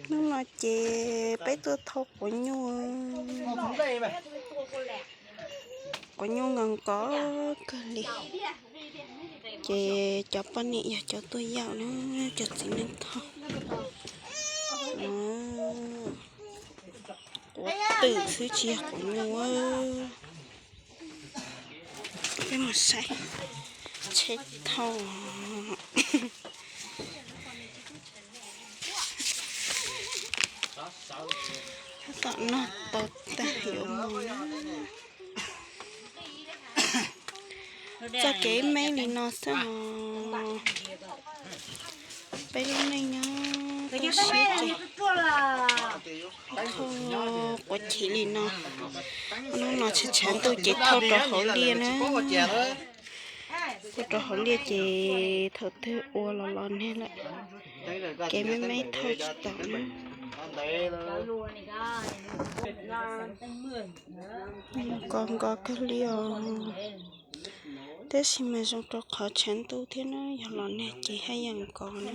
Hnub no ces peb tuaj thauj quav nyuj, quav nyuj nkos nkos kawg li. Ces cov poj niam yog cov tuaj yaum na, cov txiv neej thauj. Quav twm xwb tsis yog quav nyuj. Peb mus saib tsheb thauj. Tab tom noj tau tag yuav mus na. Txoj kev me li no xwb os. Peb lub neej nyob toj siab ces thauj quav chiv li no. Hnub no tshav tshav ntuj ces thauj rau hauv liaj na. Thauj rau hauv liaj ces thaum twg ua los los nag lawm, kev me me thauj tsis tau na. Nkos nkos kawg li os. Tab sis mas zoo rau qhov tshav ntuj thiab na, yog los nag ces haj yam nkos na.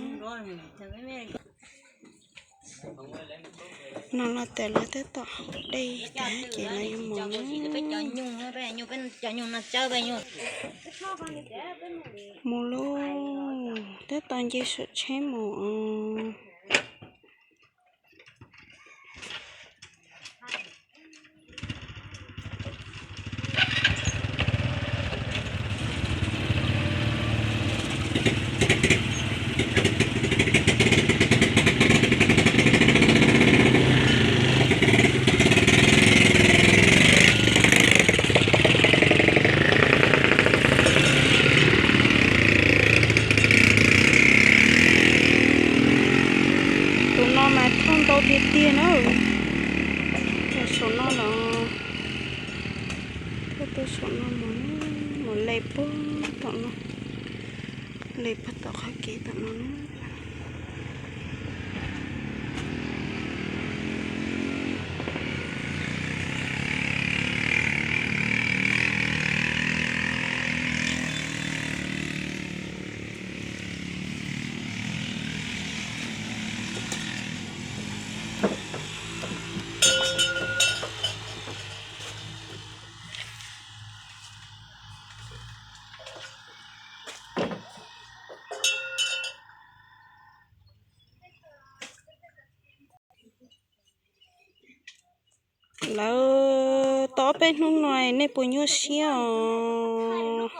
No los tas lawv tab tom haus dej tag ces lawv yuav mus na. Mus lauj, tab tom nce saum tsheb mus os. Tus no mas thauj ntau tiag tiag na. Saum no los, tuaj saum no mus, mus le puag tom no, le puag tom qhov kev tom no na. Lawv, tau peb hnub no nej puas nyuaj siab os?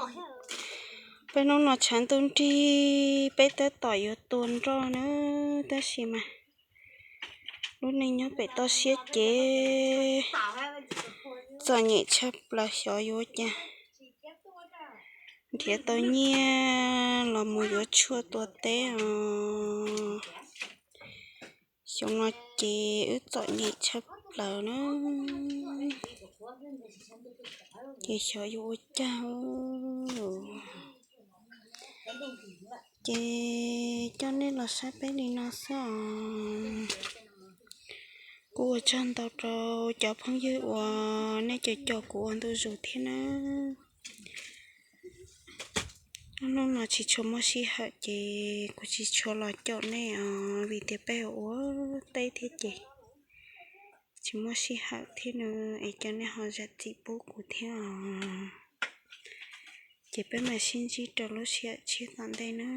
Peb hnub no tshav ntuj nrig, peb tab tom yuav tua nroj na, tab sis mas lub neej nyob pem toj siab ces txom nyem tshaj plaws, xyov yuav ua cas nrhiav tau nyiaj los mus yuav tshuaj tua teb os. Xyoo no ces wb txom nyem tshaj plaws na, ces xyov yuav ua cas. Ces coj nej los saib peb li no xwb os. Kuv ua tsaug ntau rau cov phooj ywg uas nej cov caum kuv ua ntu zus thiab na. Hnub no tsis tshua muaj sij hawm ces kuv tsis tshua los caum nej os, vim tias peb ua teb thiab ces tsis muaj sij hawm thiab na, es cov nej ho zam txim pub kuv thiab os. Ces peb mam sib ntsib rau lub sij hawm tshiab tom ntej na.